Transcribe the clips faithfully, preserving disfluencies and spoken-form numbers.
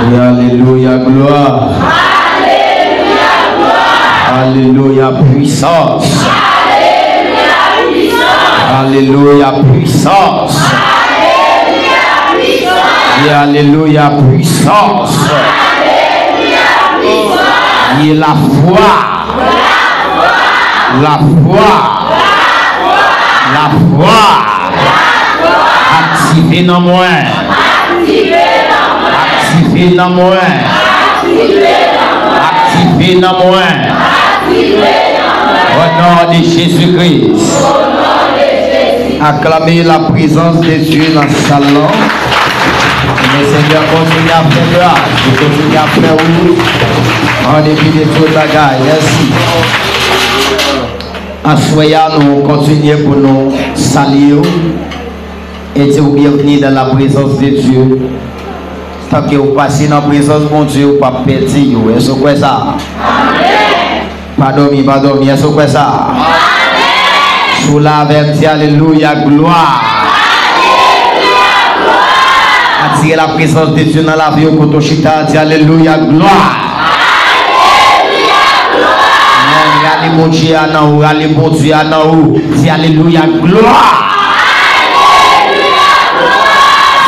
Alelouya, glwa. Alelouya, pwisans. Alelouya, pwisans. Alelouya, pwisans. Alelouya, pwisans. Alelouya, pwisans. Ye lafwa. Lafwa. Lafwa. Aktive nan mwen. Aktive nan mwen. Aktive nan mwen. O non de Jezi Kris. Aklame la prezans de Dye nan sal lan. Ke Senyè kontinye ap fè gras, li kontinye ap fè wout an depi de tout bagay. Mèsi. Aswè a, nou kontinye pou nou salye w e di w bienveni dans la présence de Dieu. Tanke w pase nan prezans Bondye, w p ap pèdi yo. Èske w kwè sa? Pa dòmi, pa dòmi. Èske w kwè sa? Si w la avè m, di alelouya, glwa. Atire la prezans de Dye nan lavi w kote w chita, di alelouya, glwa. Amen. Rale Bondye a nan ou, rale Bondye a nan ou. Di alelouya, glwa.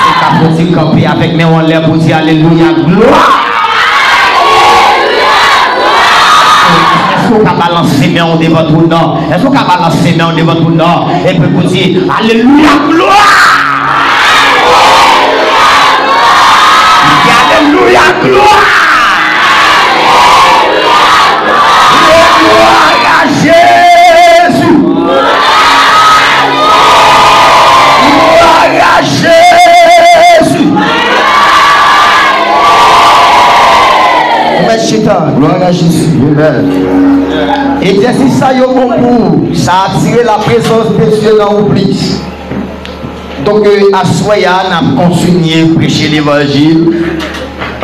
Ou ka fouti kanpe avèk men w anlè pou di alelouya, glwa. Èske w ka balanse men w devan twòn nan? Èske w ka balanse men w devan twòn nan? Epi pou di alelouya, glwa. Di alelouya, glwa. Glwa a Jezi. Glwa a Jezi. Ou mèt chita. Glwa a Jezi. Amen. Egzèsis sa yo bon pou ou. Sa atire la prezans de Dye nan ou plis. Donk, euh, aswè a, n ap kontinye preche levanjil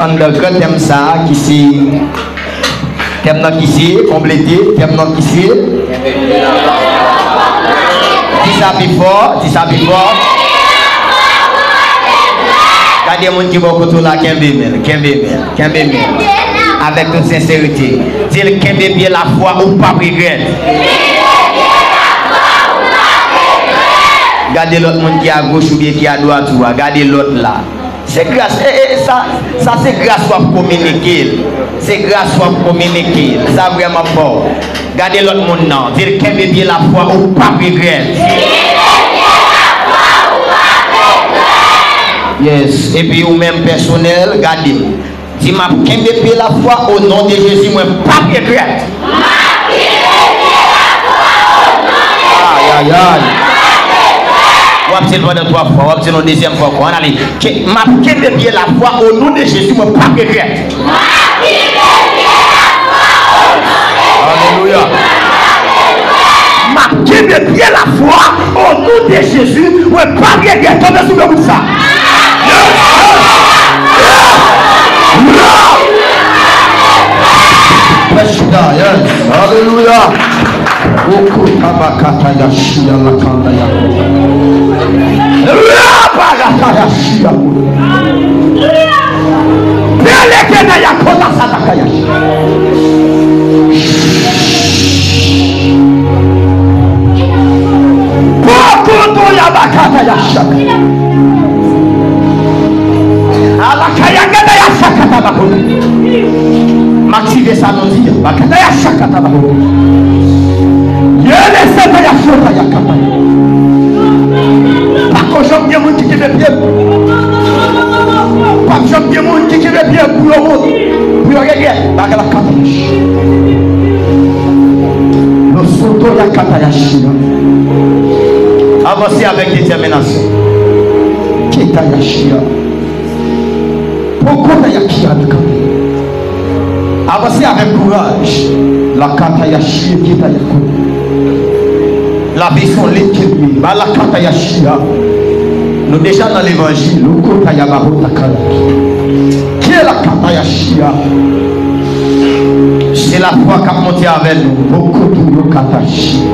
anndan gran tèm sa a ki se, tèm nan ki se, konplete, tèm nan ki se. Di sa pi fò, di sa pi fò. Gade moun ki bò kote w la, kenbe men l, kenbe men l, kenbe men l. Avèk tout senserite. Di l, kenbe pye lafwa, ou p ap regrèt. Gade lòt moun ki agoch oubyen ki adwat ou a. Gade lòt la. Se gras, e, e, sa, sa se gras w ap kominike l. Se gras w ap kominike l. Sa vrèman fò. Gade lòt moun nan. Di l kenbe pye lafwa, ou p ap regrèt. Yes. Epi ou menm pèsonèl, gade m. Di, m ap kenbe pye lafwa, o non de Jezi, mwen p ap regrèt. Ayayay. W ap di l pandan twa fwa, w ap di l yon dezyèm fwa ankò. Ann ale. Ke, m ap kenbe pye lafwa, o non de Jezi, mwen p ap regrèt. Alelouya. M ap kenbe pye lafwa, o non de Jezi, mwen p ap regrèt. Tonbe sou men moun sa. Prèch la, yes. Alelouya. Oko tabakata yashia lakanda ya. Rabarata yashia. Belekena ya kota sataka yashia. Pokoto ya bakata yashaka. Alakayagada ya shakata bakona. M aktive sa non di a. Bakata ya shakata bakona. Yele seta ya shota ya kata. Pa ko janm gen moun ki kenbe pye m. Pa janm gen moun ki kenbe pye m pou yo wont. Pou yo regrèt. Bagay la kata. Lo soto ya kata ya shina. Avanse avèk detèminasyon. Kita ya shia. Pokota ya kia de kante. Avanse avèk kouraj. La kata ya shie kita ya kote. Lavi se yon lit ke li ye. Ba la kata ya shia. Nou deja nan levanjil. Ou kota ya ba hota kala. Ke la kata ya shia. Se lafwa k ap monte avè nou. Bokoto yo kata shia.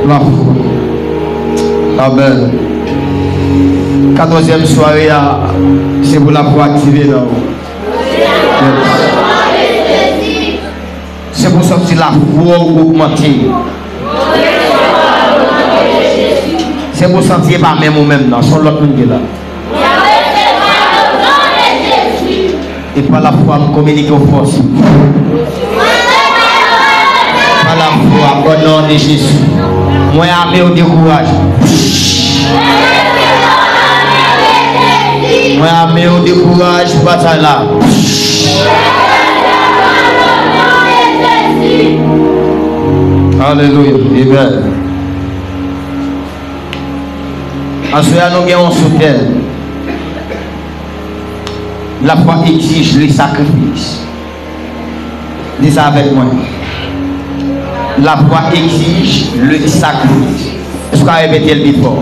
Lafwa. Amèn. K Twazyèm sware a, se pou lafwa aktive nan ou. Yes. Se pou w santi lafwa w ogmante. Se pou w santi e pa menm ou menm nan, se yon lòt moun ki la. E pa lafwa m kominike w fòs. Pa lafwa, o non de Jezi. Mwen ame w dekouraje. Mwen ame w dekouraje batay la. Alelouya. Amen. Aswè a nou gen yon sou tèm. Lafwa egzije le sakrifis. Di sa avèk mwen. Lafwa egzije le sakrifis. Èske w ka repete l pi fò?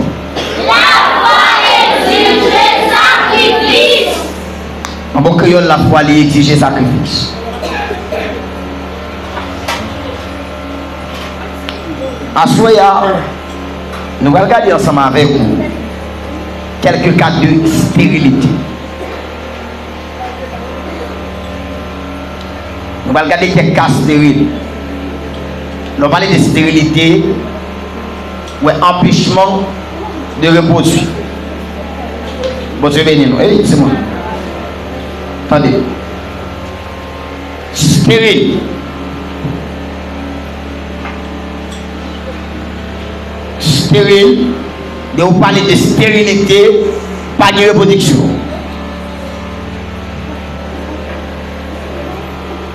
Lafwa egzije sakrifis. An bon kreyòl, lafwa li egzije sakrifis. Aswè a, nou pral gade ansanm avèk ou kèlke ka de sterilite. Nou pral gade kèk ka steril. Lè w pale de sterilite, ou wè anpechman de repwodui. Bondye beni nou. Ey, timoun. Tande. Steril. Steril. Lè ou pale de sterilite, pa gen repwodiksyon.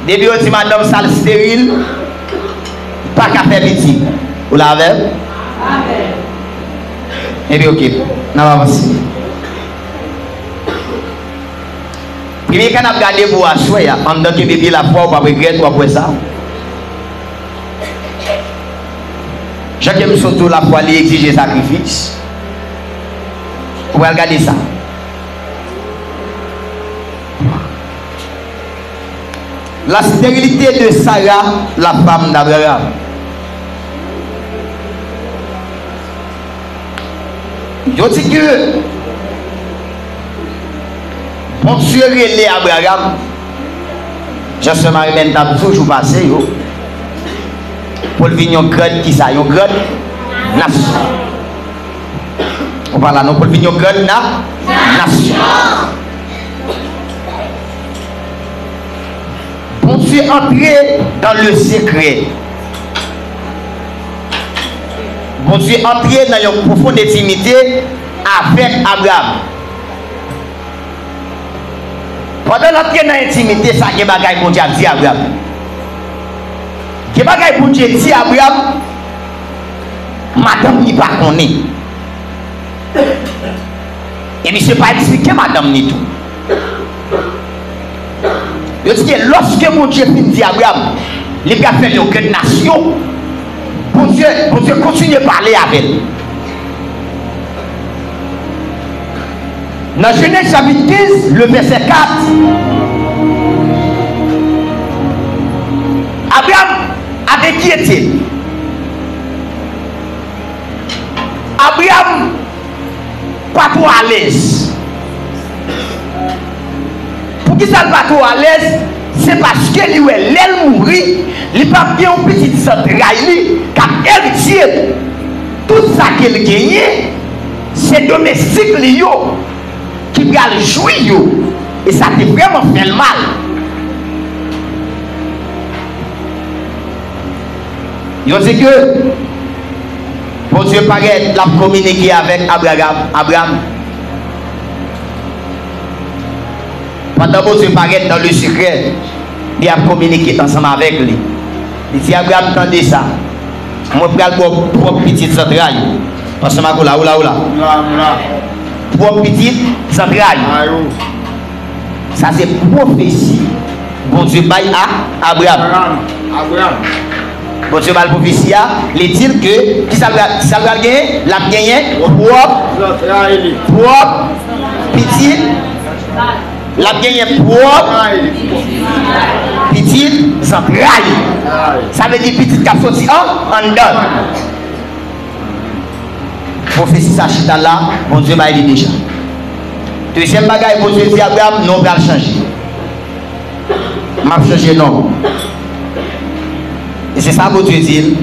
Depi yo di madanm sa l steril, pa ka fè pitit. Ou la avè m? Epi oke, n ap avanse. Premye ka n ap gade pou aswè a, anndan kenbe pye lafwa, ou p ap regrèt, w ap wè sa. Jan ke m sot di w, lafwa li egzije sakrifis. Ou pral gade sa. La stérilité de Sarah, la femme d'Abraham. Yo di ke Bondye rele Abraham, jan sè Marimèn t ap di w jou pase yo, pou l vin yon grann kisa? Yon grann nasyon. Ou pa la non, pou l vin yon grann na-, nasyon. Bondye antre dans le secret. Bondye antre nan yon pwofon entimite avèk Abraham. Pandan l antre nan entimite sa, gen bagay Bondye ap di Abraham. Gen bagay Bondye di Abraham, madanm li pa konnen. E misye pa eksplike madanm li tou. Yo di ke lòske Bondye fin di Abraham, li pral fè l yon grann nasyon, Bondye, Bondye kontinye pale avè l. Nan Jenèz chapit kenz, le vèsè kat, Abraham ap enkyete. Abraham pa twò alèz. Poukisa l pa twò alèz? Se paske li wè lè l mouri, li p ap gen yon pitit zantray li k ap eritye l. Tout sa ke l genyen, se domestik li yo ki pral jwi yo. E sa te vrèman fè l mal. Yo di ke Bondye parèt, l ap kominike avèk Abraham. Abraham. Pandan Bondye parèt dans le secret, li ap kominike ansanm avèk li. Li di, Abraham, tande sa. Mwen pral ba w pwòp pitit zantray ou. Pastè Marco la, ou la, ou la. M la, m la. Pwòp pitit zantray ou. Ay, ou. Sa se pwofesi Bondye bay a Abraham. Abraham, Abraham. Bondye ba l pwofesi a, li di l ke, kisa l pral, kisa l pral genyen? L ap genyen pwòp, zantray li. Pwòp pitit, l ap genyen pwòp zantray li. Pitit zantray. Ay. Sa vle di pitit k ap soti an, anndan. Pwofesi sa chita la, Bondye bay li deja. Dezyèm bagay, Bondye di Abraram, non w pral chanje. M ap chanje non w. E se sa Bondye di l.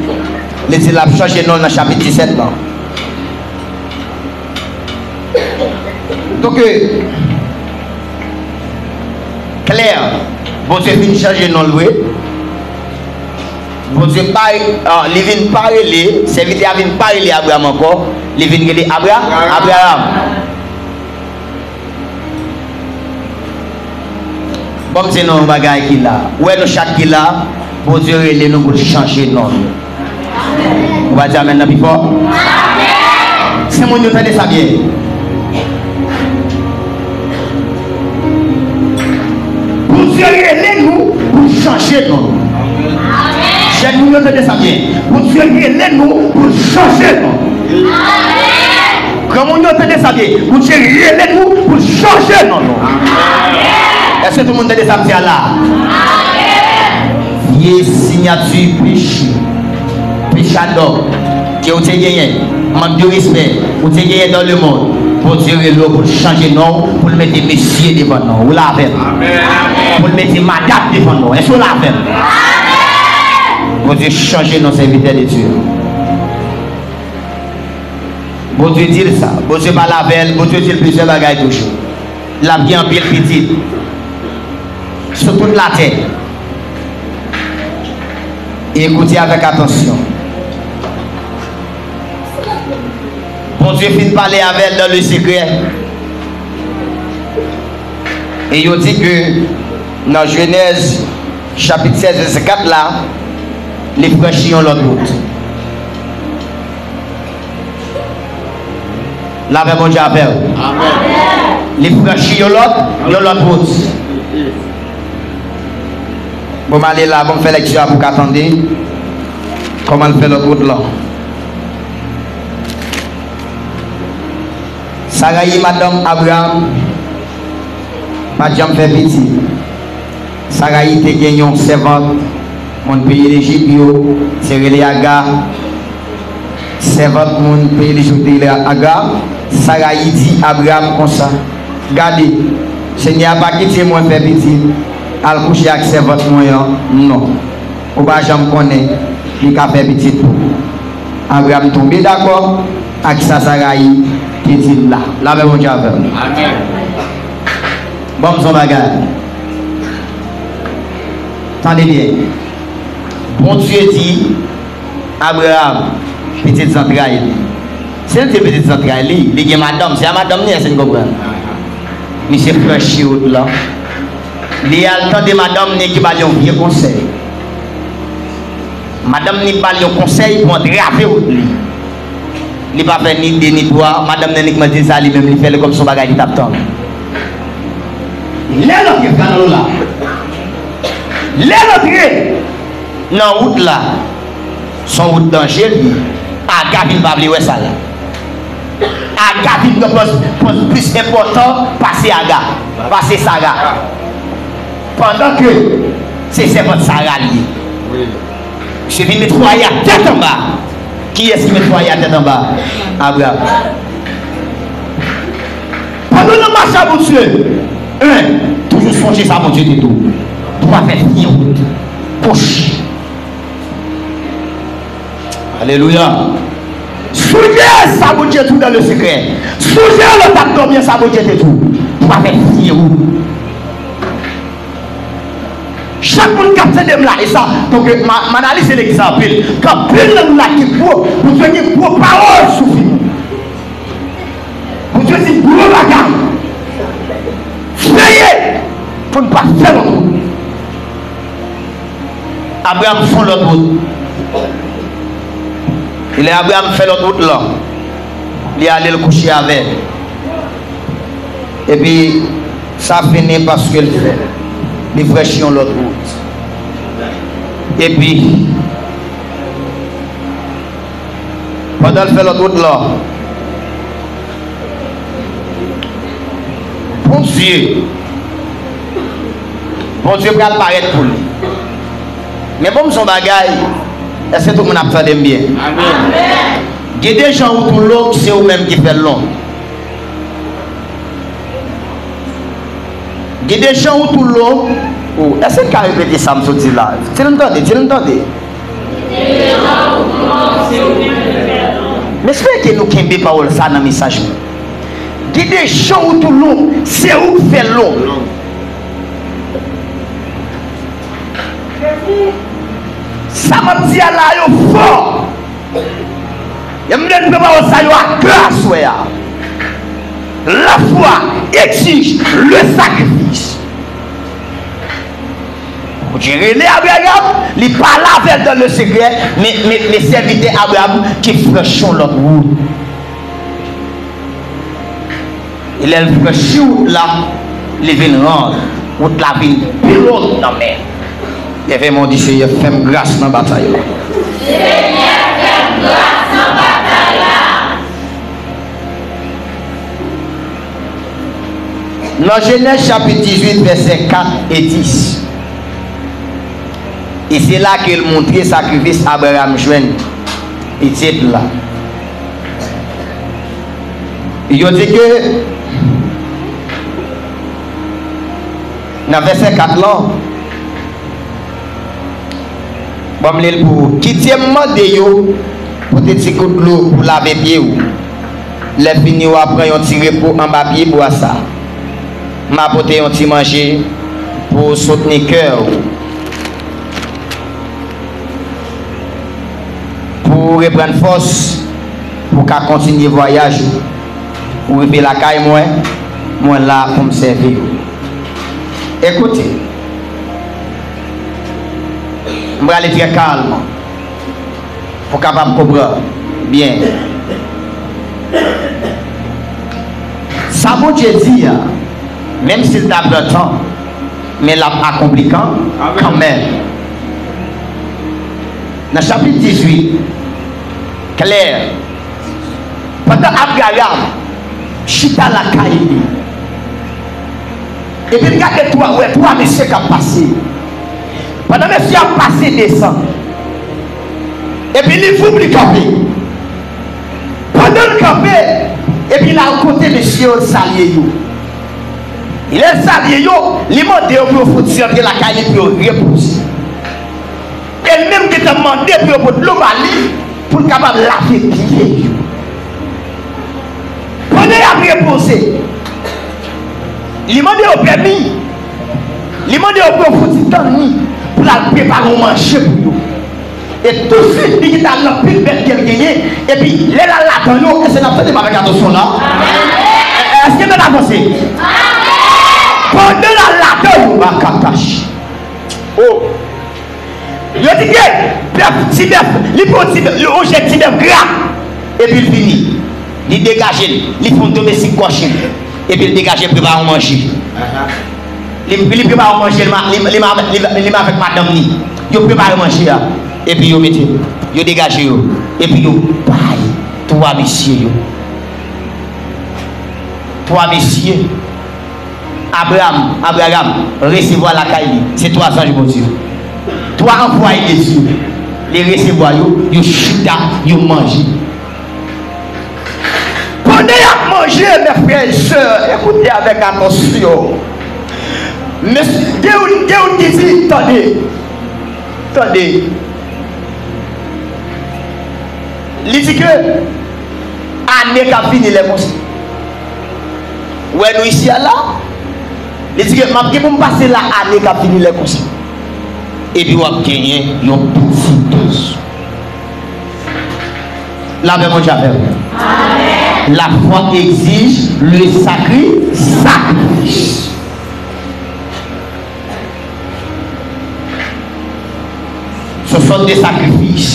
Li di l ap chanje non l nan chapit disèt lan. Donk, klè, Bondye fin chanje non l vre. Bondye pa, ah, li vin pa rele, sèvitè a vin pa rele Abraram ankò, li vin rele Abra, Abraram. Bon, m di nou yon bagay ki la. Ou wè nou chak ki la, Bondye rele nou pou l chanje non nou. Ou va di amèn nan pi fò? Amèn! Timoun yo, tande sa byen. Bondye rele nou pou chanje non nou. Jèn moun yo, tande sa byen. Bondye rele nou pou chanje non nou. Granmoun yo, tande sa byen. Bondye rele nou pou chanje non nou. Èske tout moun tande sa m di a la? Vye siyati peche, pechadò, ke ou te genyen, mank de respè ou te genyen dans le monde, Bondye rele w pou l chanje non w, pou l mete mesye devan non w. Ou la avè m? Pou l mete madanm devan non w. Èske w la avè m? Bondye chanje non sèvitè de Dye. Bondye di l sa. Bondye pale avè l. Bondye di l plizyè bagay toujou. L ap gen anpil pitit sou tout latè. E koute avèk atansyon. Bondye fin pale avè l dans le secret. E yo di ke nan Jenèz chapit sèz vèsè kat la, li franchi yon lòt wout. Lapè Bondye avè w. Amèn. Li franchi yon lòt, yon lòt wout. Bon, m ale la, bon, m fè lèkti a pou w ka tande kòman l fè lòt wout lan. Sarayi, madanm Abraram, pa t janm fè pitit. Sarayi te gen yon sèvant moun peyi Lejip yo, te rele Aga. Sèvant moun peyi Lejip te rele Aga. Sarayi di Abraram konsa, gade, Senyè a pa kite mwen fè pitit, al kouche ak sèvant mwen an non. Ou pa janm konnen li ka fè pitit pou ou. Abraram tonbe dakò ak sa Sarayi te di l la. Lapè Bondye avè w. Amèn. Bon, m di w yon bagay. Tande byen. Bondye di Abraram, pitit zantray li. Si l di pitit zantray li, li gen madanm. Se a madanm li, èske n konprann? Misye franchi wout lan. Li al tande madanm ni ki ba l yon vye konsèy. Madanm ni ba l yon konsèy pou antrave wout li. Li pa fè ni de ni twa, madanm nan inikman di l sa li menm, li fè l kòmsi yon bagay li t ap tann. Lè l antre Kanaan la, lè l antre nan wout la, se yon wout danje li ye. Aga vin pa vle wè sa la. Aga vin gen pòz, pòz plis enpòtan pase Aga, pase Sara. Pandan ke se sèvant Sara li ye. Misye vin met fwaye a tèt anba. Kiyès ki met fwaye a tèt anba? Abraram. Pandan w nan mache a Bondye, en, toujou sonje sa Bondye te di w. Pou w pa fè vye wout. Kouche. Alelouya. Sonje sa Bondye di w dans le secret. Sonje lè w t ap dòmi an sa Bondye te di w. Pou w pa fè vye wout. Chak moun k ap tande m la, e sa, donk, m a, m analize legliz la anpil. Gen anpil nan nou la ki gwo, Bondye gen gwo pawòl sou vi nou. Bondye di gwo bagay. Veye pou n pa fè lòt wout. Abraram fè yon lòt wout. E lè Abraram fè lòt wout lan, li ale l kouche avè l. Epi, sa fini paske l fè, li franchi yon lòt wout. Epi, pandan l fè lòt wout lan, Bondye, Bondye pral parèt pou li. Men bon, m di w yon bagay, èske tout moun ap tande m byen? Amèn. Gen de jan wout ou long, se ou menm ki fè l long. Gen de jan ou tou long. Ou, èske n ka repete sa m sot di la? Di l m tande, di l m tande. M espere ke nou kenbe pawòl sa nan mesaj mwen. Gen de jan ou tou long, se ou k fè l long. Sa m ap di a la yo fò. E m vle n pran pawòl sa yo ak kè aswè a. La foi exige le sacrifice. Bondye rele Abraram, li pale avè l dans le secret, men, men, men sèvitè Abraram te franchi yon lòt wout. E lè l franchi wout la, li vin rann wout la vin pi long nan men l. Leve men w, di, Senyè, fè m gras nan batay la. Senyè, fè m gras nan batay la. Nan Jenèz chapit dizuit, vèsè kat e dis. E se la ke l montre sakrifis Abraram jwenn pitit la. Yo di ke nan vèsè kat lan, bon, m li l pou ou. Kite m mande yo pote ti gout dlo pou lave pye w. Lè fini, w a pran yon ti repo anba pyebwa sa. M a pote yon ti manje pou w soutni kè w, pou w reprann fòs, pou w ka kontinye vwayaj ou. Ou rive lakay mwen, mwen la pou m sèvi w. Ekoute, m prale trè kalm pou w kapab konprann byen. Sa Bondye di a, menm si l ta pran tan, men l ap akonpli kan, kanmenm. Nan chapit dizuit, klè, pandan Abraram chita lakay li, epi l gade twa, wè twa mesye k ap pase. Pandan mesye ap pase, desann. Epi li voup, li kanpe. Pandan l kanpe, epi l al kote mesye yo, l salye yo. Lè l salye yo, li mande yo pou yo fouti antre lakay li pou yo repoze. E l menm gentan mande pou yo pote dlo ba li pou l kapab lave pye yo. Pandan y ap repoze, li mande yo pèmi. Li mande yo pou yo fouti tann li pou l al prepare yon manje pou yo. E tousuit, li gentan al nan pil bèt ke l genyen, epi lè l al ladan yo, èske n ap tande m avèk atansyon la? Èske n ap avanse? Pandan l al ladan yo, makatash. Oh! Yo di ke bèf, ti bèf, li pran ti bèf, li onje ti bèf gra, epi l vini. Li degaje l, li fè yon domestik kòche l, epi l degaje l prepare yon manje. Li, li prepare yon manje, li, li, li, li, li avèk madanm li. Yo prepare manje a, epi yo mete, yo degaje yo, epi yo bay twa mesye yo. Twa mesye. Abraram, Abraram resevwa lakay li, se twa zanj Bondye. Twa anvwaye de Dye. Li resevwa yo, yo chita, yo manje. Pandan y ap manje, mes frères et sœurs, ekoute avèk atansyon. Mes, gen youn, gen youn ki di, tande, tande. Li di ke ane k ap vini lè konsa. Ou wè nou isi a la, li di ke m ap gen pou m pase la ane k ap vini lè konsa. Epi w ap genyen yon pitit. Lapè Bondye avè w. La foi exige le sacri-, sacrifice. Se sòt de sakrifis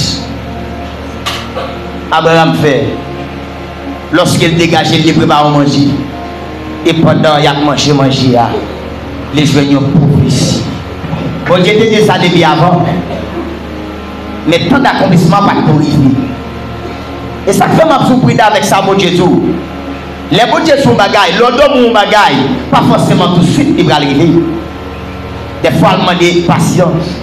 Abraram fè lòske l degaje l, li prepare yon manje. E pandan y ap manje manje a, li jwenn yon pwofesi. Bondye te di l sa depi avan, men tan dakonplisman pa t ko rive. E sa k fè m ap sou pridan avèk sa Bondye di w. Lè Bondye di w yon bagay, lè w dòmi yon bagay, pa fòseman tousuit li pral rive. Dèfwa l mande pasyans.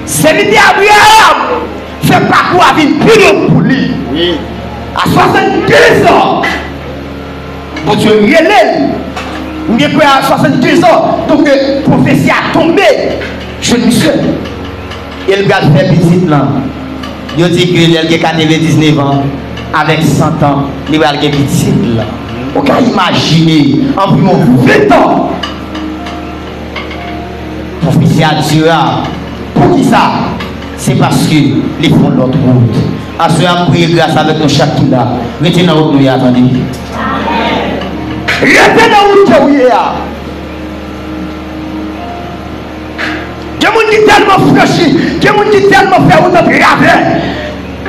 Sèvitè Abraram fè pakou a vin pi long pou li. Wi. A swasanndizan, Bondye rele l. M gen kwè a swasannkenz an, donk, pwofesi a tonbe jwenn misye. E l pral fè pitit lan. Yo di ke lè l gen katrevendiznèf an, avèk san an, li pral gen pitit lan. Ou ka imajine, anviwon ven an, pwofesi a dire a. Poukisa? Se paske li fè yon lòt wout. Aswè a, m priye gras avèk nou chak ki la. Rete nan wout nou ye a, tande. Rete nan wout ke w ye a. Gen moun ki tèlman franchi, gen moun ki tèlman fè wout an travè.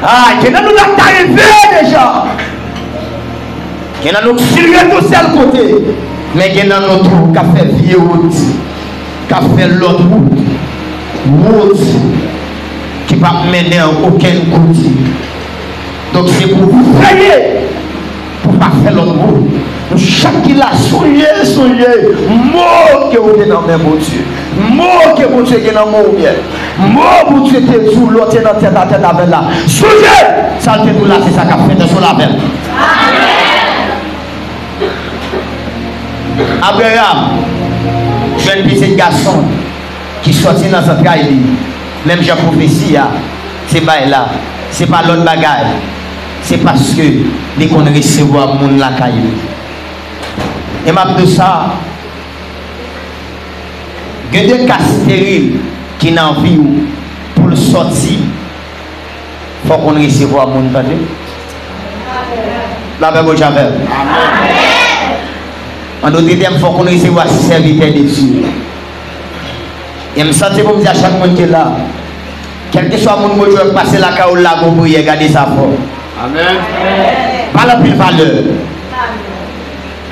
Ah, gen nan nou la ta rive deja. Gen nan nou ki file tou sèl kote. Men gen nan nou tou k ap fè vye wout, k ap fè lòt wout. Wout ki p ap mennen an okenn kote. Donk, se pou w veye pou w pa fè lòt wout. Nou chak ki la, sonje, sonje mo ke w te nan men Bondye. Mo ke Bondye gen nan men w, byen. Mo Bondye te di w lè w te nan tèt a tèt avè l la. Sonje, sa l te di w la, se sa k ap fèt. Èske w la avè m? Abraham jwenn pitit gason ki sòti nan zantray li, menm jan pwofesi a te bay la, se pa lòt bagay, se paske li konn resevwa moun lakay li. E m ap di w sa, gen de ka steril ki nan vi w, pou l sòti, fòk ou konn resevwa moun, tande. Lapè Bondye avè w. An dòt tèm, fòk ou konn resevwa sèvitè de Dye. E m santi pou m di a chak moun ki la, kèlkeswa moun Bondye wè k pase lakay ou, lage yon priyè, gade sa fò. Amèn. Ba l anpil valè.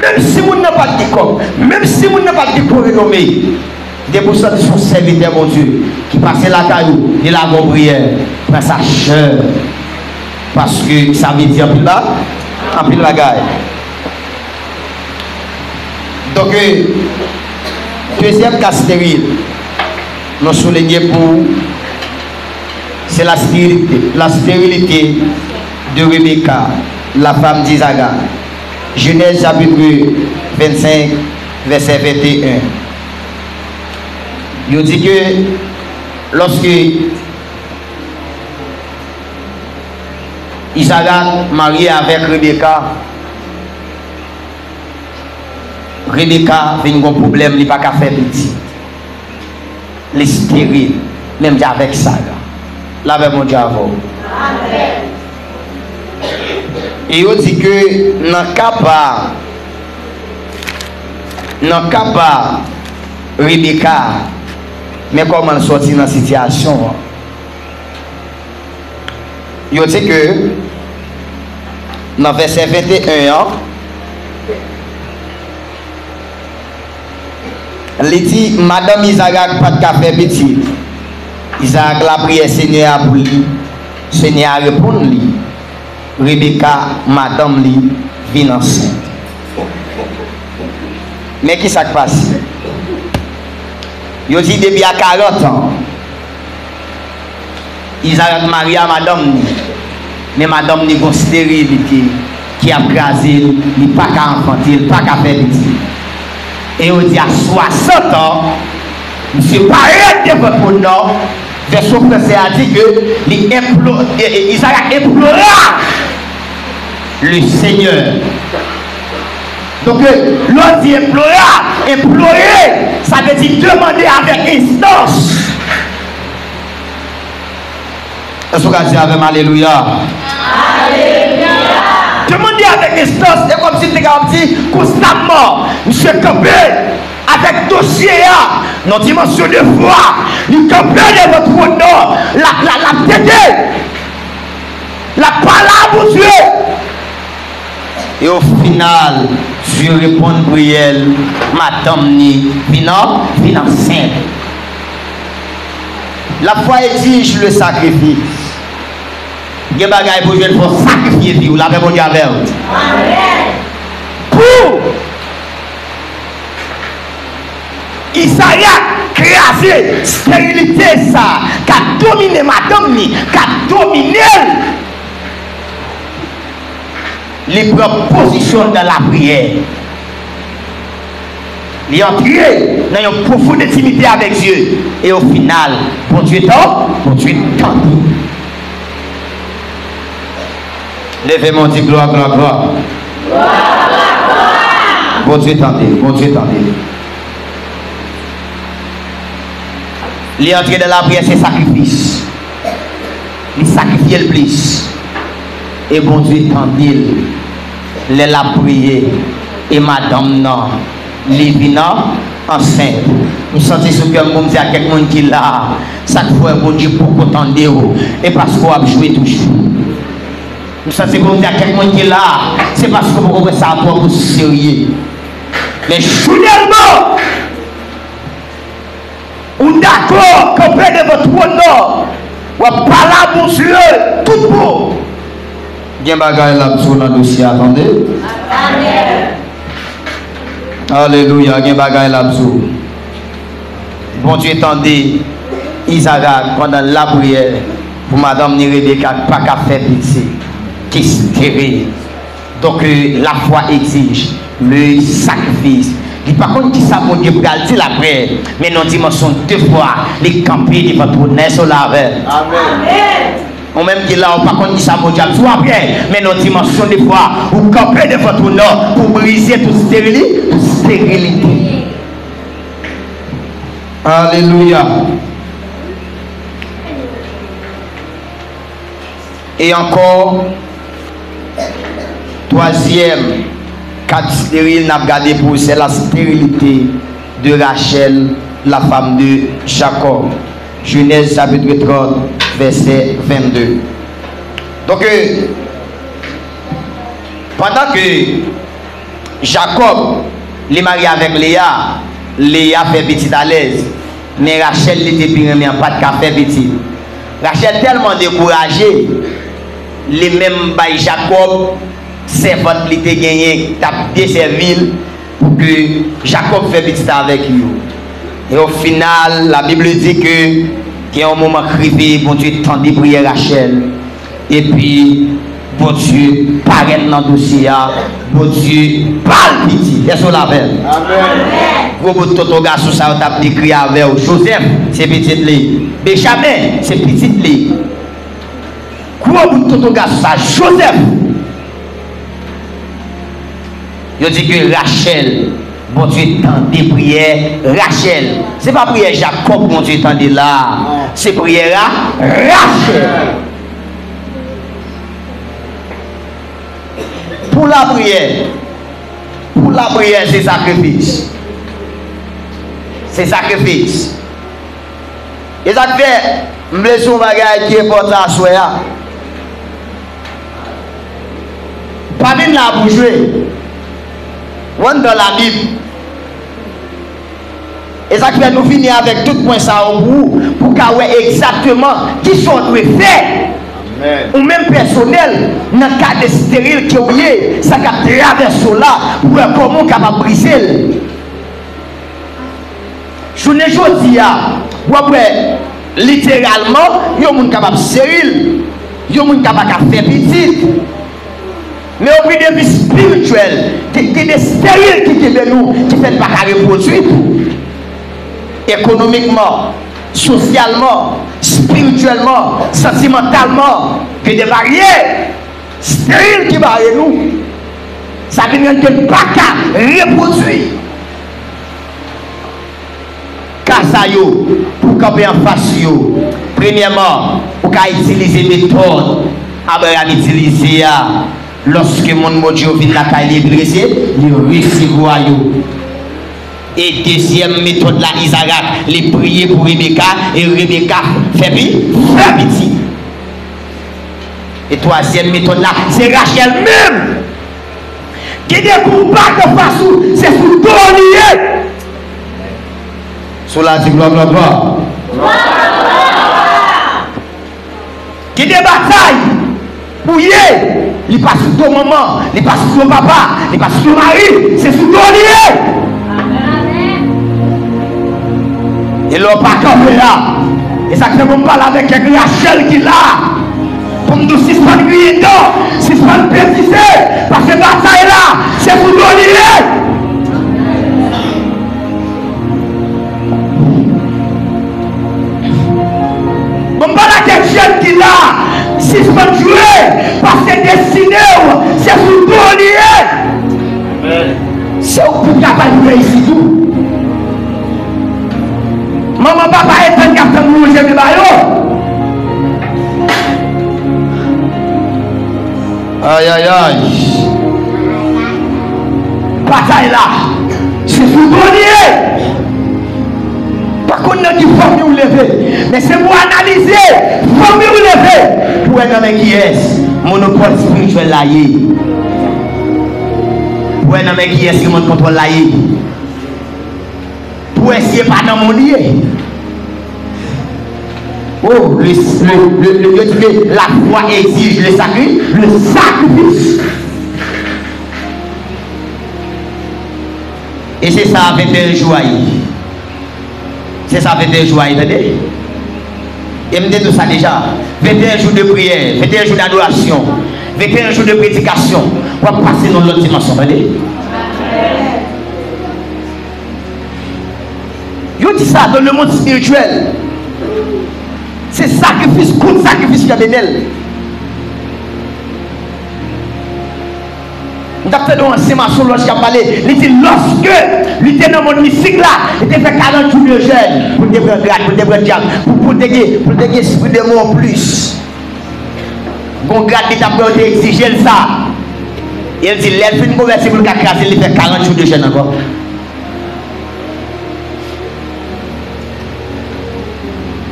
Menm si moun nan pa t gen kòb, menm si moun nan pa t gen gwo renome, depi w santi se yon sèvitè Bondye ki pase lakay ou, li lage yon priyè, pran sa chè, paske sa vle di anpil ba, anpil bagay. Donk, dezyèm ka steril, nou soulinye pou se la stérilité, la stérilité de Rebecca, la femme d'Isaac. Genèse chapitre vingt-cinq, verset vingt et un. Yo di ke lòske Izarak marye avèk Rebeka, Rebeka vin gon pwoblèm, li pa ka fè pitit. Li esteril, menm jan avèk Sara. Lapè Bondye avè w. E yo di ke nan ka pa, nan ka pa Rebeka, men kòman l sòti nan sitiyasyon an. Yo di ke nan vèsè venteyen an, li di, madanm Izarak pa t ka fè pitit. Izarak lapriyè Senyè a pou li, Senyè a reponn li. Rebeka, madanm li, vin ansent. Men ki sa k pase? Yo di depi a karant an, Izarak marye a madanm li, men madanm li gon sterilite ki ap kraze l, li pa ka anfante, li pa ka fè pitit. E yo di a swasant an, misye parèt devan twòn nan, vèsyon fransè a di ke li enplo-, e, e, Izarak implora le Seigneur. Donk, lè w di implora, implore, sa vle di demande avèk enstans. Èske w ka di avè m alelouya? Alelouya! Demande avèk enstans, e kòmsi l te kapab di konstamman, misye kanpe avèk dosye a nan dimansyon de fwa, li kanpe devan twòn nan, l ap, l ap, l ap tete, l ap pale a Bondye. E o final, Dye reponn priyè l, madanm ni vin an, vin ansent. Lafwa egzije le sakrifis. Gen bagay pou jwenn fò sakrifye vi w, lapè Bondye avè w. Pou Izarak kraze sterilite sa k ap domine madanm ni, k ap domine l. Li pran pozisyon l nan lapriyè. Li antre nan yon pwofon entimite avèk Dye. E o final, Bondye tan, Bondye tande. Leve men w, di glwa, glwa, glwa. Bondye tande, Bondye tande. Li antre nan lapriyè, se sakrifis. Li sakrifye l plis. E Bondye tande l lè l ap priye. E madanm nan, li vin an, ansent. M santi sou kè m pou m di a kèk moun ki la a, sa k fè Bondye poko tande w, e paske w ap jwe toujou. M santi pou m di a kèk moun ki la a, se paske w poko pran sa twòp o serye. Men jounèlman, ou dakò kanpe devan twòn nan, w ap pale a Bondye tout bon. Gen bagay l ap di w nan dosye a, tande. Alelouya, gen bagay l ap di w. Bondye tande Izarak pandan l lapriyè pou madanm ni Rebeka k pa ka fè pitit, ki esteril. Donk, euh, la foi exige le sacrifice. Li pa konn kisa Bondye pral di l apre, men nan dimansyon de fwa, li kanpe devan twòn nan, èske w la avè m? Amèn. Ou menm ki la, ou pa konn kisa Bondye ap di w apre, men nan dimansyon de fwa, ou kanpe devan twòn nan pou brize tout sterili-, tout sterilite. Alelouya. E ankò, twazyèm kat steril n ap gade pou se la stérilité de Rachel, la femme de Jacob. Genèse chapitre trente, verset vingt-deux. Donk, euh, pandan ke Jakòb, li marye avèk Leya, Leya fè pitit alèz, men Rachèl li te pi renmen an pa t ka fè pitit. Rachèl tèlman dekouraje, li menm bay Jakòb sèvant li te genyen k t ap desèvi l pou ke Jakòb fè pitit avèk yo. E o final, la Bible di ke gen yon moman k rive, Bondye tande priyè Rachèl. Epi, Bondye parèt nan dosye a, Bondye ba l pitit. Èske w la avè m? Amèn. Gwo bout tonton gason sa yo t ap dekri avè w, Jozèf, se pitit li. Benjamen, se pitit li. Gwo bout tonton gason sa, Jozèf. Yo di ke Rachèl, Bondye tande priyè Rachèl. Se pa priyè Jakòb Bondye tande la. Non. Se priyè Ra-, Rachèl. Pou lapriyè, pou lapriyè, se sakrifis. Se sakrifis. E sa k fè, m vle di yon bagay ki enpòtan aswè a. Pa vin la pou jwe. W anndan Labib. E sa k fè nou vini avèk tout pwen sa yo pou ou, pou w ka wè egzakteman kisa w dwe fè. Amèn. Ou menm pèsonèl, nan ka esteril ke w ye, sa k ap travèse w la, pou w wè kòman w kapab brize l. Jounen jodi a, w ap wè literalman, yon moun kapab esteril, yon moun ka pa ka fè pitit. Men o pwen de vi espirityèl, gen, gen de esteril ki kenbe nou, ki fè n pa ka repwodui tou. Ekonomikman, sosyalman, espirityèlman, santimantalman, gen de baryè esteril ki bare nou. Sa vin rann ke n pa ka repwodui. Ka sa yo, pou w kanpe anfas yo, premyèman, ou ka itilize metòd Abraram itilize a. Lòske moun Bondye yo vin lakay li epi l rese-, li resevwa yo. E dezyèm metòd la, Izarak, li priye pou Rebeka, e Rebeka fè pi-, fè pitit. E twazyèm metòd la, se Rachèl menm. Kite pou w bat anfas ou, se sou do w li ye. Sou la di glwa, glwa, glwa. Kite batay pou ye, li pa sou do manman, li pa sou do papa, li pa sou do mari, se sou do w li ye. E lè w pa kanpe a, e sa k fè pou m pale avèk kèk Rachèl ki la, pou m di w sispann griyen dan, sispann betize, paske batay la, se pou do li ye. Se ou k pou travay pou reyisi tou. Manman, papa, etann k ap tann nou, je men ba yo. Ayayay. Batay la, se sou do li ye. Pa konn nan ki fanmi w leve, men se pou analize fanmi w leve pou wè nan men kiyès monopòl espirityèl la ye. Pou wè nan men kiyès rimòt kontwòl la ye. Pou wè si e pa nan men w li ye. Oh, le, le, le, le, yo di ke la foi exige le sacri, le sacrifice. E se sa venteyen jou a ye. Se sa venteyen jou a ye, tande. E m te di w sa deja. Venteyen jou de priyè, venteyen jou dadorasyon, venteyen jou de predikasyon. W ap pase nan lòt dimansyon, tande. Yo di sa dans le monde spirituel. Se sakrifis kont sakrifis ki ap mennen l. M t ap tande yon ansyen masonlòj k ap pale. Li di, lòske li te nan mond mistik la, li te fè karant jou de jèn pou l te pran grad, pou l te pran dyab, pou, pou l te gen, pou l te gen espri demon plis. Gon grad li t ap pran, yo te egzije l sa. E l di, lè l fin konvèti pou l ka kraze l, li fè karant jou de jèn ankò.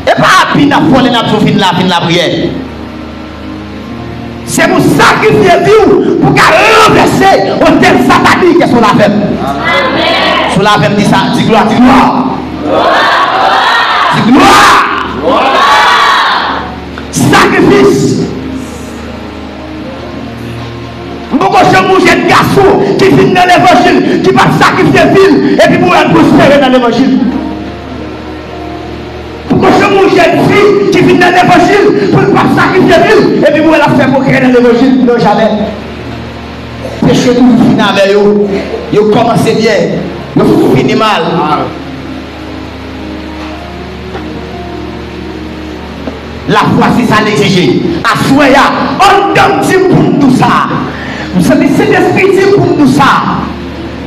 E pa api n ap vòlè, n ap di w vin la, vin lapriyè. Se pou sakrifye vi w pou ka ranvèse otèl satanik sou lavèm. Sou lavèm, di sa, di glwa, di glwa. Di glwa. Sakrifis. M poko janm wè yon jèn gason ki vin nan levanjil, ki p ap sakrifye vi l, epi pou wè l pwospere nan levanjil. Poko janm wè yon jèn fi ki vin nan levanjil pou l p ap sakrifye vi l, epi pou wè l ap fè pwogrè nan levanjil. Non, jamè. Peche toujou fini avè yo. Yo kòmanse byen, yo fini mal. Lafwa se sa l egzije. Aswè a, anndan m di m pou m di w sa. M santi Sentespri di m pou m di w sa.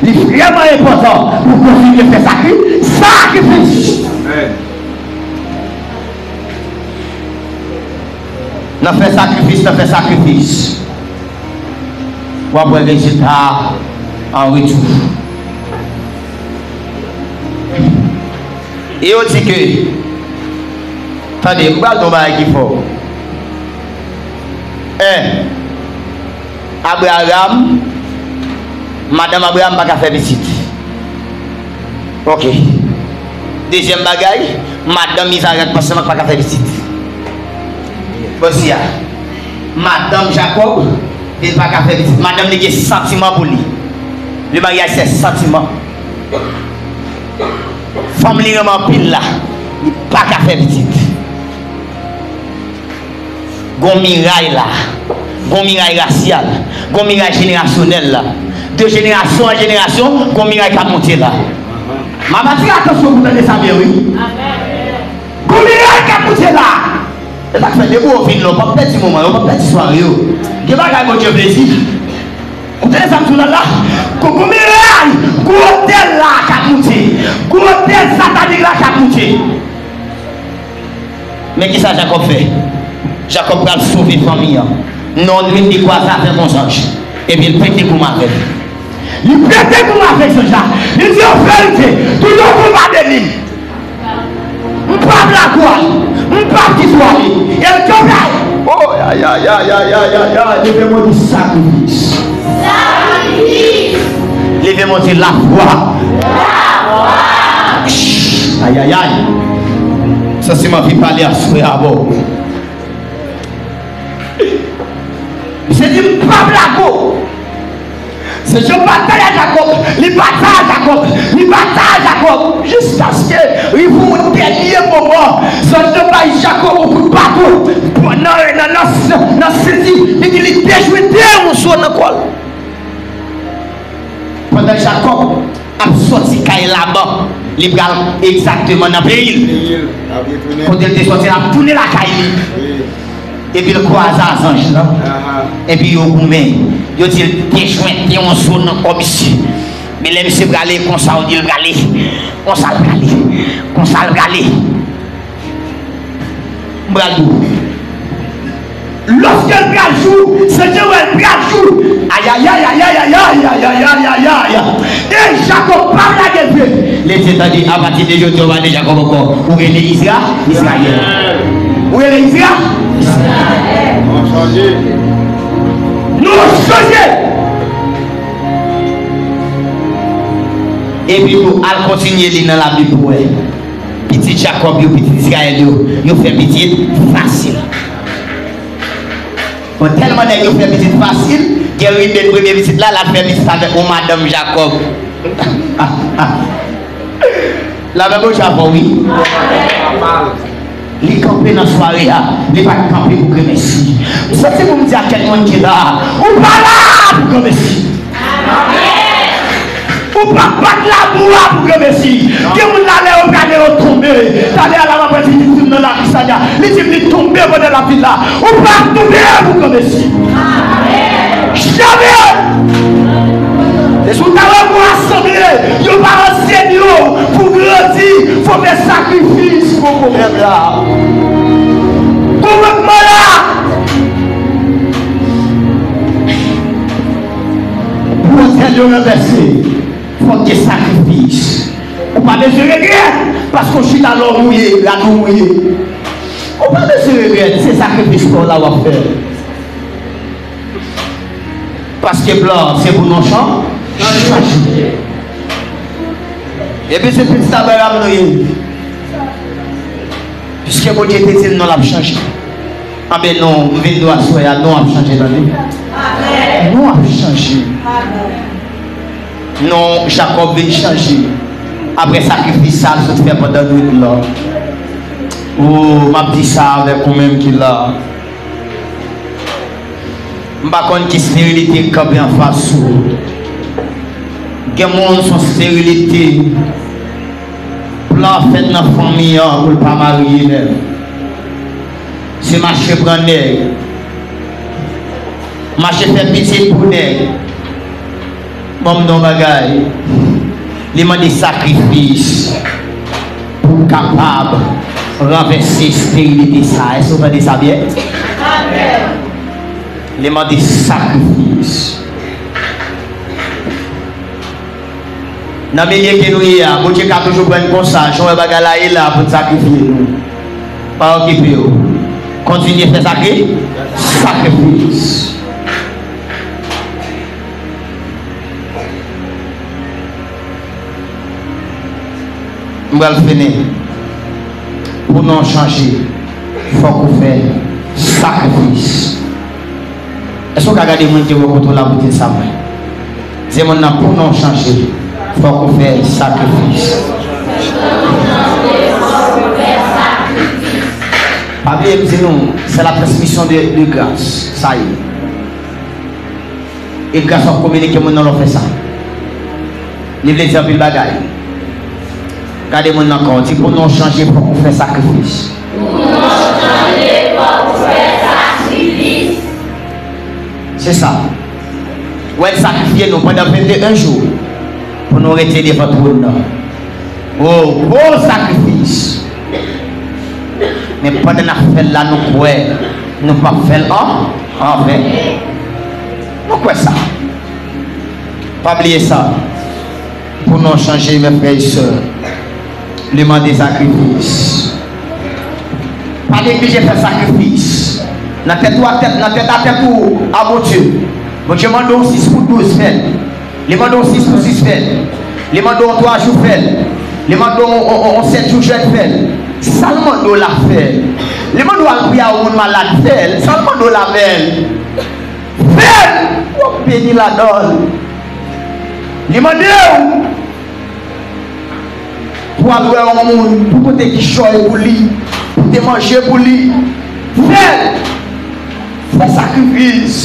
Li vrèman enpòtan pou w kontinye fè sakri-, sakrifis. Amèn. Nan fè sakrifis, nan fè sakrifis. W ap wè rezilta a an retou. E yo di ke, tande, m pral di yon bagay ki fò. En, Abraram, madanm Abraram pa ka fè pitit. Ok. Dezyèm bagay, madanm Izarak, pansè m pa ka fè pitit. Bon, si a. Madanm Jakòb, li pa ka fè pitit. Madanm li gen santiman pou li. Le mariage, c'est sentiment. Fanm li renmen anpil la, li pa ka fè pitit. Gon miray la, gon miray rasyal, gon miray jenerasyonèl la. De jenerasyon an jenerasyon, gon miray k ap monte la. M ap atire atansyon pou tande sa byen, wi. Gon miray k ap monte la. Se sa k fè depi w vin la, w p ap pèdi moman yo, w p ap pèdi sware yo. Gen bagay Bondye vle di. Ou tande sa m di w la la? Gon, gon miray, gon otèl la k ap monte. Gon otèl satanik la k ap monte. Men kisa Jakòb fè? Jakòb pral sove fanmi an. Non, li te kwaze avèk yon zanj. Epi l pete goumen avè l. Li pete goumen avèk zanj la. Li di, an verite, tout yon konba de li. M p ap lage w ale. M p ap kite w ale. E l kanpe. Oh, ayayayayayayay. Leve men w di sakrifis. Sakrifis. Leve men w di lafwa. Lafwa. Ayayay. Santi m anvi pale aswè a avè w. Misye di, m p ap lage w. Se yon batay a Jakòb, li batay a Jakòb, li batay a Jakòb, jiskaske rive yon dènye moman, zanj lan bay Jakòb yon kout baton nan, nan, nan, nan senti, li di li dejwete yon zo nan kò l. Pandan Jakòb ap sòti kay Laban, li pral egzakteman nan peyi l. Kote l te sòti, l ap tounen lakay li. Epi l kwaze a zanj lan. Epi yo goumen. Yo di l dejwete yon zo nan kò misye. Men lè misye prale, konsa w di l prale. Konsa l prale. Konsa l prale. M pral di w. Lòske l pral jou, Senyè wè l pral jou. Ayayay, ayayay, ayayay. E Jakòb pa lage pye. Letènèl di, apati de jodi a, w pa de Jakòb ankò. Ou rele Izra, Izrayèl. Ou rele Izra, Izrayèl. Nou chanje. Epi tou, al kontinye li nan Labib pou wè. Pitit Jakòb yo, pitit Izrayèl yo, yo fè pitit fasil. Bon, tèlman nèg yo fè pitit fasil, gen Riben premye pitit la, l al fè pitit avèk yon madanm Jakòb. Labib ou chavon, wi. Li kanpe nan sware a, li pa t kanpe pou granmesi. M santi pou m di a kèk moun ki la, ou pa la pou granmesi. Ou pa bat labou a pou granmesi. Gen moun la lè yo prale yo tonbe. Talè a la m ap wè ti viktim nan lari sa a. Li di m li tonbe pandan l ap vin la. Ou pa tonbe pou granmesi. Jamè! E si w ta wè pou asanble, yo pa anseye yo pou grandi, fò fè sakrifis pou konvèt la. Konvètman la! Pou otèl yo ranvèse, fòk gen sakrifis. Ou pa bezwen regrèt, paske w chita lò mouye, rad ou mouye. Ou pa bezwen regrèt, se sakrifis pa w la w ap fè. Paske plan se pou nou chan-, chanje. Epi se pitit Abraram nou ye. Piske Bondye te di l non l ap chanje. Anben non, m vin di w aswè a, non ap chanje, tande. Non ap chanje. Non Jakòb vin chanje. Apre sakrifis sa l sot fè pandan nwit lan. O, m ap di sa avèk ou menm ki la. M pa konn ki sterilite k kanpe anfas ou. Gen moun se yon sterilite. Plan fèt nan fanmi an pou l pa marye menm. Se mache pran nèg. Mache fè pitit pou nèg. Ban m di w yon bagay. Li mande sakrifis pou w kapab ranvèse sterilite sa a. Èske w tande sa byen? Li mande sakrifis. Nan milye ke nou ye a, Bondye ka toujou pran n konsa, jan w wè bagay la ye la pou n sakrifye nou. Pa okipe w. Kontinye fè sakri-, sakrifis. M pral fini. Pou non chanje, fòk ou fè sakrifis. Èske w ka gade moun ki bò kote w la pou di l sa mwen? Di moun nan, pou non chanje, fòk ou fè sakrifis. Pa bliye m di nou, c'est la transmission de, de grâce. Sa ye. E gras w ap kominike moun nan lè w fè sa. Li vle di anpil bagay. Gade moun nan ankò, di pou non chanje, fòk ou fè sakrifis. Pou non chanje, fòk ou fè sakrifis. Se sa. Wè l sakrifye nou pandan venteyen jou pou nou rete devan twòn nan. O, gwo sakrifis. Men pandan n ap fè l la, nou kwè nou p ap fè l an, anven. Nou kwè sa. Pa bliye sa. Pou non chanje, mes frères et sœurs, li mande sakrifis. Pa neglije fè sakrifis. Nan tèt ou a tèt, nan tèt a tèt ou a Bondye. Bondye mande w sis pou douz, fè l. Li mande w sis pou sis, fè l. Li mande w twa jou, fè l. Li mande w on, on, on sèt jou jèn, fè l. Sa l mande w la, fè l. Li mande w al priye a yon moun malad, fè l. Sa l mande w la, fè l. Fè l, w ap beni ladan l. Li mande w pou al wè yon moun, pou pote kichòy pou li, pote manje pou li. Fè l. Fè sakrifis.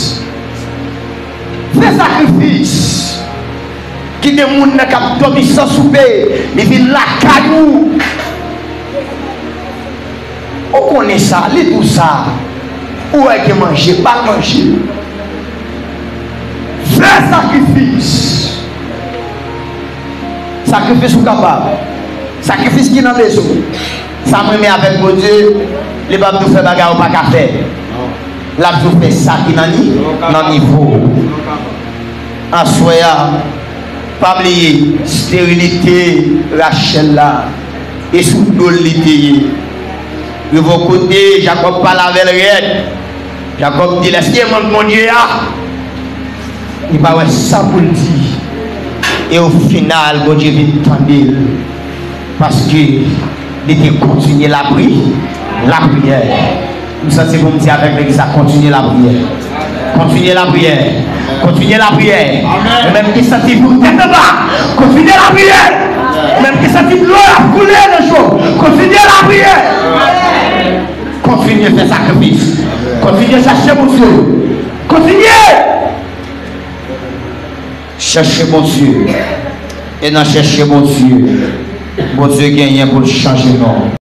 Fè sakrifis. Kite moun nan k ap dòmi san soupe, li vin lakay ou. Ou konnen sa, li di w sa. Ou wè gen manje, ba l manje. Fè sakrifis. Sakrifis ou kapab. Sakrifis ki nan bezwen. Sa m renmen avèk Bondye, li p ap di w fè bagay ou pa ka fè. L ap di w fè sa ki nan ni, nan nivo w. Aswè a, pa bliye, sterilite Rachèl la, e sou do l li te ye. Rive yon kote, Jakòb pale avè l rèd. Jakòb di l, èske m ann Bondye a? Li pa wè sa pou l di. E o final, Bondye vin tande l. Paske li te kontinye lapri, lapriyè. M santi pou m di avèk legliz la, kontinye lapriyè. Kontinye lapriyè. Kontinye lapriyè. Ou menm ki santi pou tèt anba, kontinye lapriyè. Ou menm ki santi dlo ap koule nan je w, kontinye lapriyè. Kontinye fè sakrifis. Kontinye chache Bondye. Kontinye chache Bondye. E nan chache Bondye, Bondye genyen pou l chanje non.